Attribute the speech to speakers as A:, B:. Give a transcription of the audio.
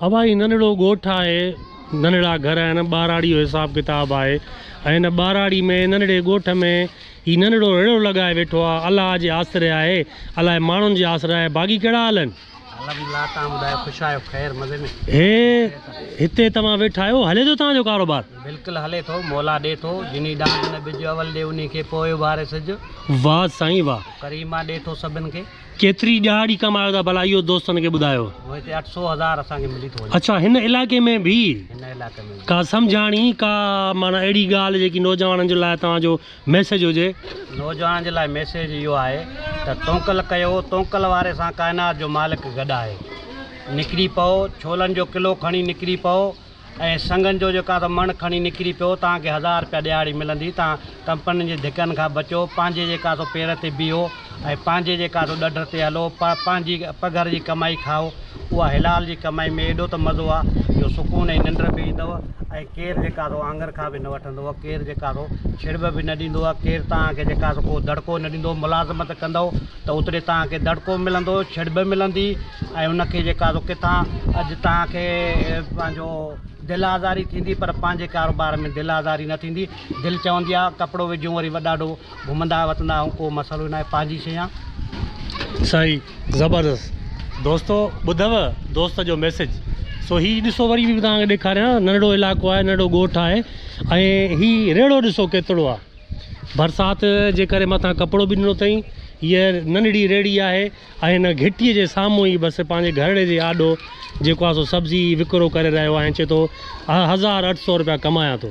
A: ابا هي ننڍڙو ڳوٺ آهي، ننڍڙا گهر آهن، ٻهراڙي جو حساب ڪتاب آهي ۽ هن ٻهراڙي ۾ ننڍڙي ڳوٺ ۾ هي ننڍڙو ريڙهو لڳائي ويٺو آهي، الله جي آسري آهي، الائي ماڻهن جي آسري آهي، باقي ڪهڙا حال آهن؟
B: الحمدلله توهان ٻڌايو خوش آهيو خير مزي ۾.
A: هي هتي توهان ويٺا آهيو هلي ٿو توهان جو ڪاروبار؟
B: بلڪل هلي ٿو مولا ڏي ٿو جنهي ڏاند نه ٻج اول ڏي انهي کي پوء اڀاري سج.
A: واه سائين واه.
B: ڪريم آ ڏي ٿو سڀن کي.
A: ڪيتري ڏهاڙي ڪمايو ٿا ڀلا اهو دوستن کي ٻڌايو.
B: هو هتي 800 هزار اسان کي ملي ٿو وڃي.
A: اڇا هن علائقي ۾ به.
B: هن علائقي ۾ به.
A: ڪا سمجهاڻي ڪا معنيٰ اهڙي ڳالهه جيڪي نوجوانن جي لاء توهان جو ميسيج هجي.
B: نوجوانن جي لاء ميسيج اهو آهي ته تونڪل ڪيو تونڪل واري سان ڪائنات جو مالڪ گڏ آهي. نڪري پئو ڇولن جو ڪلو کڻي نڪري پئو. ۽ سڱن جو جيڪا ته مڻ کڻي نڪري پيو، توهان کي هزار رپيا ڏهاڙي ملندي، توهان ڪمپنين جي ڌڪن کان بچو، پنهنجي جيڪا سو پير تي بيهو ۽ پنهنجي جيڪا سو ڏڍ تي هلو، پنهنجي پگهر جي ڪمائي کائو، اها حلال جي ڪمائي ۾ ايڏو ته مزو آ جو سڪون ۽ ننڊ به ايندؤ ۽ ڪير جيڪا سو آڱر کان به نه وٺندؤ، ڪير جيڪا سو ڇڙٻ به نه ڏيندو، ڪير توهان کي جيڪا سو ڪو دڙڪو نه ڏيندو، ملازمت ڪندؤ ته اتڙي توهان کي دڙڪو ملندو، ڇڙٻ ملندي ۽ ان کي جيڪا سو ڪٿان اڄ توهان کي پنهنجو دل آزاري ٿيندي پر پنهنجي ڪاروبار ۾ دل آزاري نه ٿيندي، دل چوندي آ ڪپڙو وجهون وري ڏاڍو گهمندا وتندا آهيون ڪو مسئلو ئي ناهي پنهنجي شيء آ.
A: سائين زبردست دوستو ٻڌو دوست جو ميسيج سو هي ڏسو وري به توهان کي ڏيکاريان ننڍڙو علائقو آهي ننڍڙو ڳوٺ آهي ۽ هي ريڙهو ڏسو ڪيترو آ. برسات جي ڪري مٿان ڪپڙو به ڏنو اٿئين. هيء ننڍڙي ريڙهي آهي ۽ هن گهٽيء جي سامهون ئي بس پنهنجي گهرڙي جي آڏو جيڪو آهي سو سبزي وڪرو ڪري رهيو آهي ۽ چئي ٿو 1800 رپيا ڪمايان ٿو.